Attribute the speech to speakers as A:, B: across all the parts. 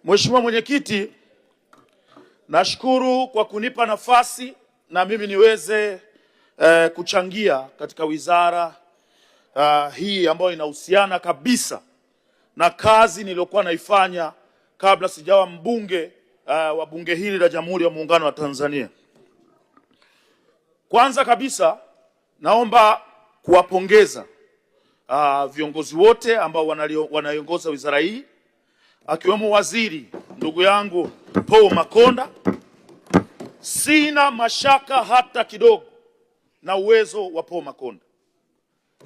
A: Mheshimiwa Mwenyekiti, nashukuru kwa kunipa nafasi na mimi niweze kuchangia katika wizara hii ambayo inahusiana kabisa na kazi niliyokuwa naifanya kabla sijawa mbunge wa bunge hili la Jamhuri ya Muungano wa Tanzania. Kwanza kabisa naomba kuwapongeza viongozi wote ambao wanaiongoza wizara hii akiwemo waziri ndugu yangu Paul Makonda. Sina mashaka hata kidogo na uwezo wa Paul Makonda,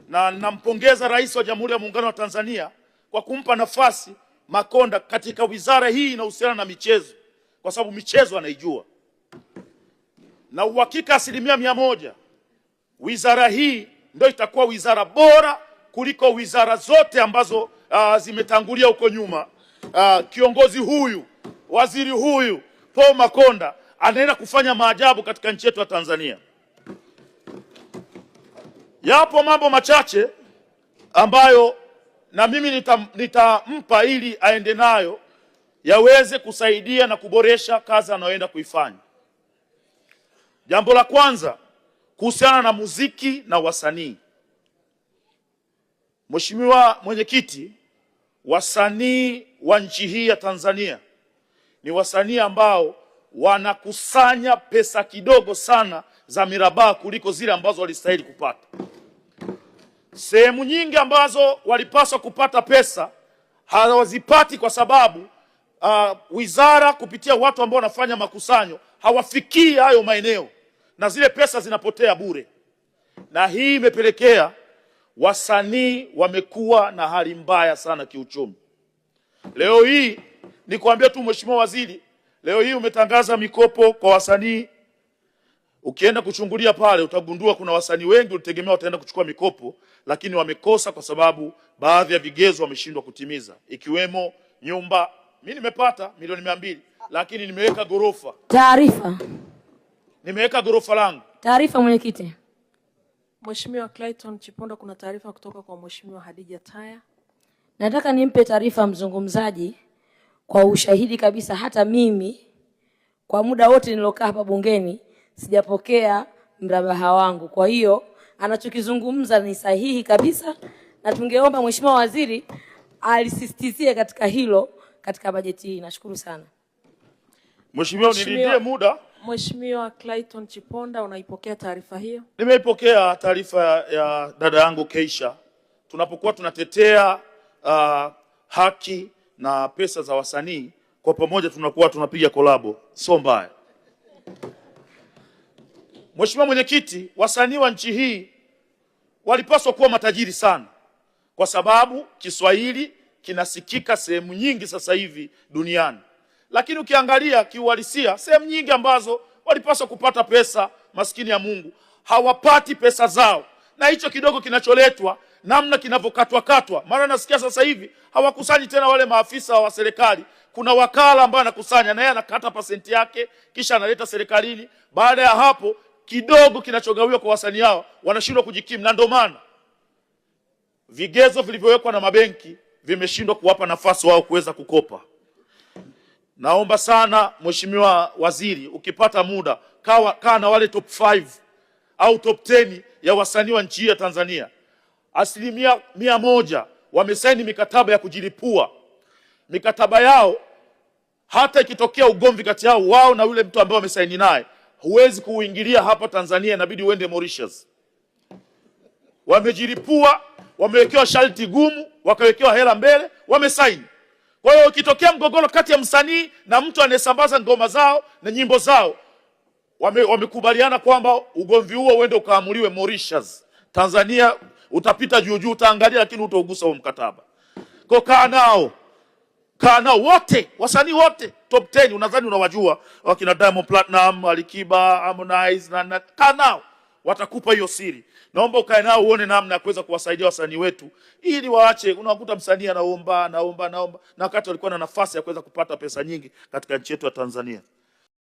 A: na nampongeza Rais wa Jamhuri ya Muungano wa Tanzania kwa kumpa nafasi Makonda katika wizara hii inahusiana na michezo, kwa sababu michezo anaijua, na uhakika 100% wizara hii ndio itakuwa wizara bora kuliko wizara zote ambazo zimetangulia huko nyuma. Kiongozi huyu, waziri huyu Paul Makonda anaenda kufanya maajabu katika nchi yetu ya Tanzania. Yapo mambo machache ambayo na mimi nitampa ili aende nayo yaweze kusaidia na kuboresha kazi anayoenda kuifanya. Jambo la kwanza kuhusiana na muziki na wasanii. Mheshimiwa Mwenyekiti, wasanii wa nchi hii ya Tanzania ni wasanii ambao wanakusanya pesa kidogo sana za mirabaa kuliko zile ambazo walistahili kupata. Sehemu nyingi ambazo walipaswa kupata pesa hawazipati kwa sababu wizara kupitia watu ambao wanafanya makusanyo hawafikii hayo maeneo na zile pesa zinapotea bure, na hii imepelekea wasanii wamekuwa na hali mbaya sana kiuchumi. Leo hii nikwambia tu Mheshimiwa Waziri, leo hii umetangaza mikopo kwa wasanii. Ukienda kuchungulia pale utagundua kuna wasanii wengi ulitegemea wataenda kuchukua mikopo, lakini wamekosa kwa sababu baadhi ya vigezo wameshindwa kutimiza, ikiwemo nyumba. Mimi nimepata milioni 200, lakini nimeweka gorofa.
B: Taarifa.
A: Nimeweka gorofa langu.
B: Taarifa, Mwenyekiti.
C: Mheshimiwa Clayton Chiponda, kuna taarifa kutoka kwa Mheshimiwa Hadija Taya.
B: Nataka nimpe taarifa mzungumzaji kwa ushahidi kabisa. Hata mimi kwa muda wote nilokaa hapa bungeni sijapokea mrabaha wangu. Kwa hiyo anachokizungumza ni sahihi kabisa, na tungeomba Mheshimiwa Waziri alisisitizie katika hilo katika bajeti hii. Nashukuru sana.
A: Mheshimiwa, nilindie muda.
C: Mheshimiwa Clayton Chiponda, unaipokea taarifa hiyo?
A: Nimeipokea taarifa ya dada yangu Keisha. Tunapokuwa tunatetea haki na pesa za wasanii kwa pamoja, tunakuwa tunapiga kolabo, sio mbaya. Mheshimiwa Mwenyekiti, wasanii wa nchi hii walipaswa kuwa matajiri sana, kwa sababu Kiswahili kinasikika sehemu nyingi sasa hivi duniani, lakini ukiangalia kiuhalisia, sehemu nyingi ambazo walipaswa kupata pesa, maskini ya Mungu hawapati pesa zao, na hicho kidogo kinacholetwa namna kinavyokatwa katwa. Maana nasikia sasa hivi hawakusanyi tena wale maafisa wa serikali, kuna wakala ambaye anakusanya na yeye anakata pasenti yake, kisha analeta serikalini. Baada ya hapo kidogo kinachogawiwa kwa wasanii hao wanashindwa kujikimu, na ndio maana vigezo vilivyowekwa na mabenki vimeshindwa kuwapa nafasi wao kuweza kukopa. Naomba sana Mheshimiwa Waziri, ukipata muda kaa na wale top 5 au top 10 ya wasanii wa nchi hii ya Tanzania. 100% wamesaini mikataba ya kujilipua. Mikataba yao hata ikitokea ugomvi kati yao wao na yule mtu ambaye wamesaini naye, huwezi kuuingilia hapa Tanzania, inabidi uende Mauritius. Wamejilipua, wamewekewa sharti gumu, wakawekewa hela mbele, wamesaini. Kwa hiyo ikitokea mgogoro kati ya msanii na mtu anayesambaza ngoma zao na nyimbo zao, wamekubaliana kwamba ugomvi huo uende ukaamuliwe Mauritius. Tanzania utapita juu juu, utaangalia, lakini hutaugusa huo mkataba. Kwa kaa nao, kaa nao wote, wasanii wote top 10 unadhani unawajua, wakina Diamond Platnumz, Alikiba, Harmonize na kaa nao, watakupa hiyo siri. Naomba ukae nao uone namna ya kuweza kuwasaidia wasanii wetu ili waache. Unakuta msanii anaomba, anaomba, anaomba, na wakati walikuwa na nafasi ya kuweza kupata pesa nyingi katika nchi yetu ya Tanzania.